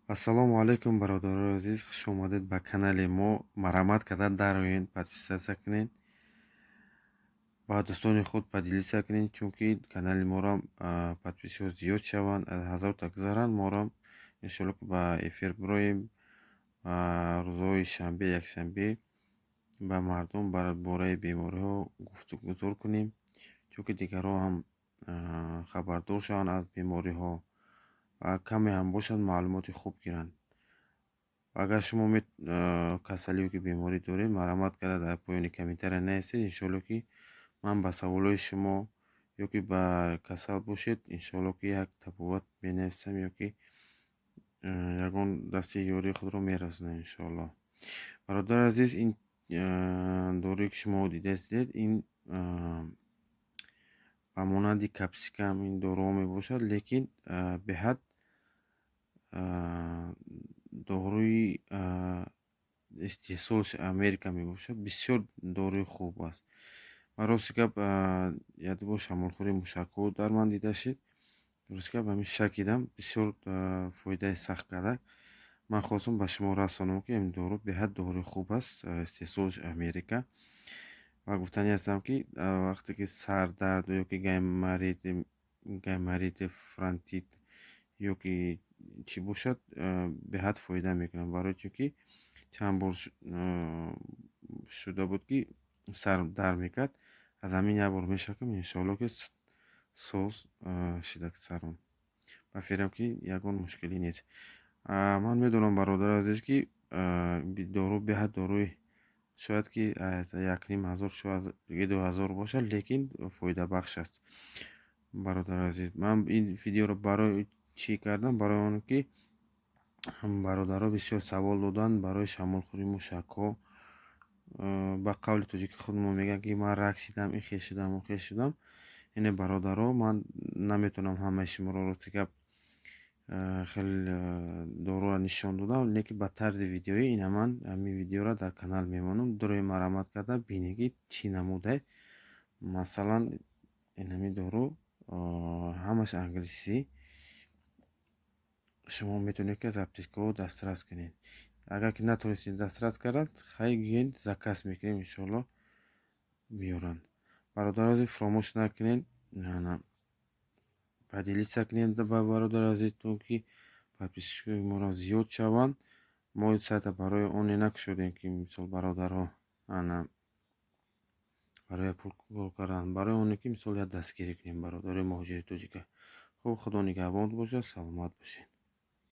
Ассалому алайкум, бародарои азиз, хуш омадед ба канали мо. Марҳамат карда дароед, подписаться кунед, ба дӯстони худ поделиться кунед, чунки канали моро подписчикҳо зиёд шаванд, аз 1000 та гузаранд, моро иншоалло ки ба эфир бироем. Рӯзҳои шанбе, якшанбе ба мардум бар бораи бемориҳо гуфтугузор кунем, чунки дигарҳо ҳам хабардор шаванд аз бемориҳо ва каме ҳам бошад, маълумоти хуб гиранд. Агар шумо касалӣ ё ки беморӣ доред, марҳамат карда дар поёни комментария нависед. Иншоалло ки ман ба саволҳои шумо ё ки ба касал бошед, иншоалло ки як табобат менависам ё ки ягон дасти ёрии худро мерасонам, иншоалло. Бародари азиз, ин доруе, ки шумо дидаистед, ин ба монанди капсикам ин доруҳо мебошад, лекин беҳад доруи истеҳсолш Америка мебошад, бисёр доруи хуб аст. Ман, рости гап, як бор шамолхӯрии мушакҳо дар ман дида шид. Рости гап, ҳамин шакидам, бисёр фоидаи сахт карда. Ман хостам ба шумо расонам, ки ин дору беҳад доруи хуб аст, истеҳсолш Америка. Ва гуфтанӣ ҳастам, ки вақте ки сардард ё ки гайморит, фронтит ё ки чӣ бошад, беҳад фоида мекунад. Барои чун ки чанд бор шуда буд, ки сар дард мекард, аз ҳамин як бор мешакам, иншоалло ки соз шида сарам. Ба фикрам, ки ягон мушкилӣ нест. Ман медонам, бародари азиз, ки дору беҳад доруи шояд ки 1500, шояд 2000 бошад, лекин фоидабахш аст. Бародари азиз, ман ин видеоро барои чӣ кардам? Барои он ки бародаро бисёр савол доданд барои шамолхӯрии мушакҳо. Ба қавли тоҷики худмон мегӯянд, ки ман рак шидам, ин хел шудам, он хел шудам. Ине, бародаро, ман наметавонам ҳамаи шуморо, рости гап, хеле доруро нишон додам, лекин ба тарзи видеоӣ ина ман ҳамин видеоро дар канал мемонам. Дурои марҳамат карда бинед, ки чӣ намудае. Масалан, ин ҳамин дору ҳамаш англисӣ, шумо метавонед, ки аз аптекаҳо дастрас кунед. Агар ки натонистед дастрас кардан, хай, гӯед, заказ мекунем, иншоалло меоранд. Бародари азиз, фаромӯш накунед, поделиться кунед ба бародари азизтон, ки подписчикои моро зиёд шаванд. Мо ин сайта барои оне накушодем, ки мисол бародарҳо ана барои пул кор кардан, барои оне ки мисол як дастгирӣ кунем бародарои муҳоҷири тоҷика. Хуб, Худо нигаҳбон бошад, саломат бошед.